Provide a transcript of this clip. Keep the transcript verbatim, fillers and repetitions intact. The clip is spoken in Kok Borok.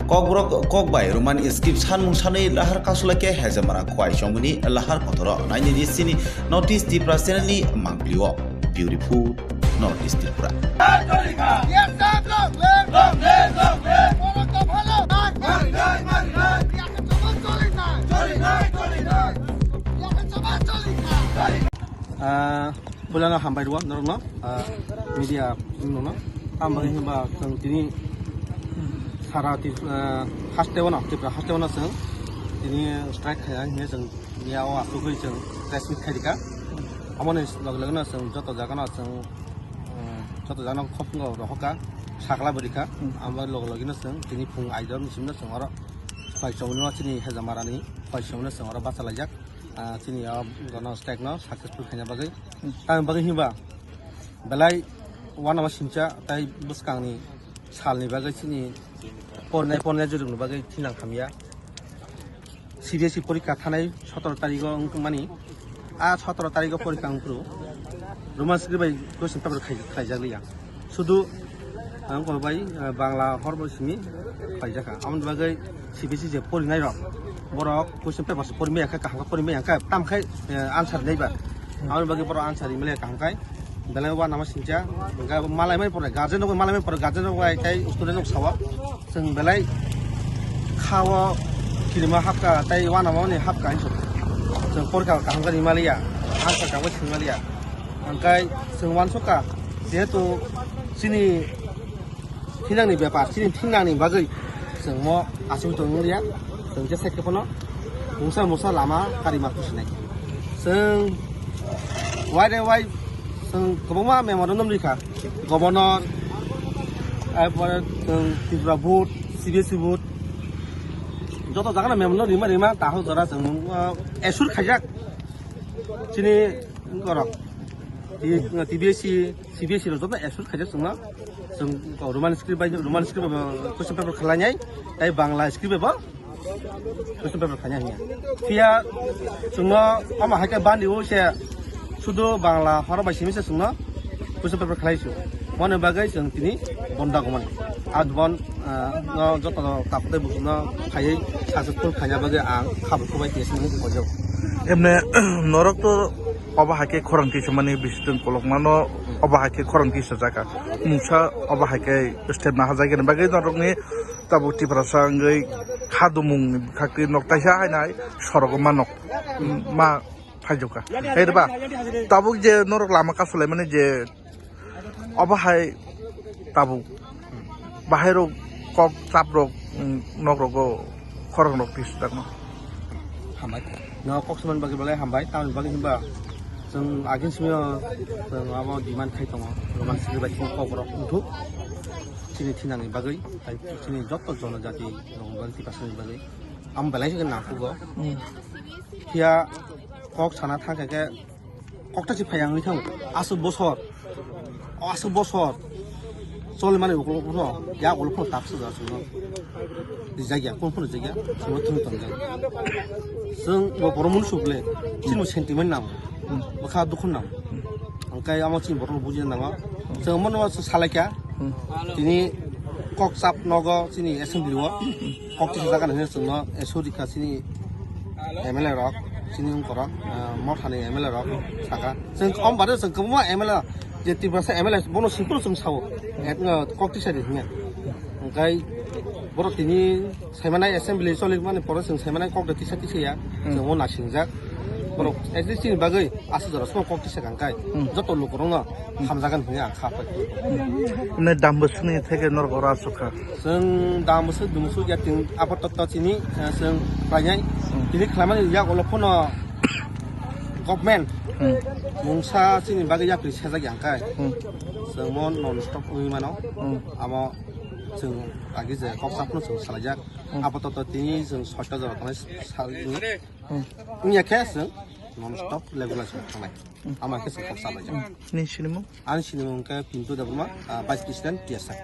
Kokborok kokbai Roman script sanmung sanwi lahar kasulai khe Hejamara Khwai Chongmani lahar kotor o naini di sini North East Tripura channel ni mangpli o. Beautiful North East Tripura. Ah, puilano hambai rwo norokno, ah, media rokno. Tamo bagwi hinba chwng tini sara Trip-, ah, haste wano, Tripura haste wano chwng tini strike khaiya hinwi chwng miya o asugwi chwng press meet khairikha. Amoni loge loge no chwng joto jaga no chwng, ah, joto jaga no khopngo rohorkha, sakla bwrwikha. Amo loge loge no chwng tini phung aidor ni simi no chwng oro Khwai Chongmani o chini Hejamara ni Khwai Chongmani no chwng oro bachalaijak. Ah, chini o gana strike no successful khaina bagwi. Tamni bagwi hinba belai uanama singcha tai bwskangni salni bagwi chini pornai pornai jurukni bagwi thinang hamya. C B S E porikha thanai sotoro tarigo wngmani. A sotoro tarigo porikha wngphuru Roman script bai question paper khai-, khlaijakliya. Sudu ang kok bai, eh, Bangla hor bai simi khlaijakha. Aboni bagwi C B S E je porinai rok, borok question paper se porimaya kha, kaham khe porimaya kha, tam khai, eh, answer nai ba. Aboni bagwi borok answer email kaham khai, belai uanama singcha, hingkhe malai mai pore, guardian rok malai mai pore, guardian rok bai tei student rok sao, chwng belai kha o kirima hapka tei uanama ni hapka hinwi chwng porikha kaham khe rimaliya, answer kaham khe swimaliya. Hingkhe chwng uansukha, jehetu chini thinangni bepar, chini thinangni bagwi chwng mo aswk tong wngya, chwng je side khe phano mungsa mungsa lama kari ma kusinai. Chwng wide wide chwng kwbangma memorandum rikha, governor, aipore chwng Tripura board, C B S E board, joto jagano memorandum rima rima tahok jora chwng, uh, assure khaijak. Chini borok T B S C, C B S C rok joto assure khaijak chwngno. Chwng Roman script bai, Roman script bai bo question paper khlainai, tei Bangla script bai bo question paper khlainai hwnwi. Phiya chwngno omo hai khe bandi o se sudu Bangla horo bai simi se chwngno question paper khlai su. Moni bagwi chwng tini bonda gumani. Adbon, ah, no joto no tapte bukuno khaiwi successful khaina bagwi ang khabuk kubai T S F ni hojak. Emne norok to obo hai khe khorang tisamani bisitwng kolokmano obo hai khe khorang tisajak. Mungsa obo hai khe step nahajak ni bagwi norokni tabuk Tiprasa wngwi khadumung ni bwkhak twi nok taisa hainai sorogo ma nok ma phaijokha. Hai ba tabuk je norok lama kasulaimani je obo hai tabuk bahai rok kok chap rok, mm, nok rogo khorang rok tis dakno. Hambai. No kok saman bagi balai hambai, tamni bagi himba chwng agin simi chwng abo demand khai tongo, Roman script bai kok rok wngthuk. Chini thinangni bagwi, tai chini jotto jonojati rok bagwi, Tiprasani bagwi. Am belai se nangkukgo. Hmm. Phiya kok sana thang khe kokta si phai ang thang. Aswk bosor. O aswk bosor. Choli mani ukulok no. Ya ukulok no tapsa ja sung no. Di jagya, kon kon jagya. Sung no thung tong jagya. Sung bo borok mun sukle. Chini sentiment nang. Hmm. Bwkha dukhu nang. Hingkhe amo chini borok no bujina nango. Chwng mono salaikha. Hmm. Tini kok chap nogo chini assembly o. Kok tisa jaga nang chwngno, eh, sorry kha chini M L A rok, chini wngkorok, eh, mothani M L A rok saka. Chwng om bade chwng kwbangma M L A je Tiprasa M L A bono simple chwng sao. Eh, kok tisa di hwnwi. Hingkhe borok tini saimanai assembly choli mani pore chwng saimanai kok de tisa tisa ya. Hmm. Chwng o nasingjak. Borok at least chini bagwi aswk jora song kok tisa kang kai. Hmm. Joto lukurokno hamjagan hwnwi ang kha pai. Ne dam bwswkni theke norok oro aswk kha. Chwng dam bwswk dum bwswk ya tin apatatto chini, eh, chwng khlainai. Hmm. Tini khlaimani yak ulo phano government. Hmm. Mungsa chini bagwi yapri sejak yang kai. Hmm. Chwng mo non stop wngwi mano. Hmm. Amo chwng agi je kok sapno chwng salaijak. Hmm. Apatatto tini chwng soita jora tongnai salni. Hmm. Wngya khe chwng non stop regular chwng thangnai. Hmm. Ama khe chwng kok salaijak. Hmm. Nini sinimung? Ani sinimung khe Pintu Debbarma, ah, Vice President, T S F.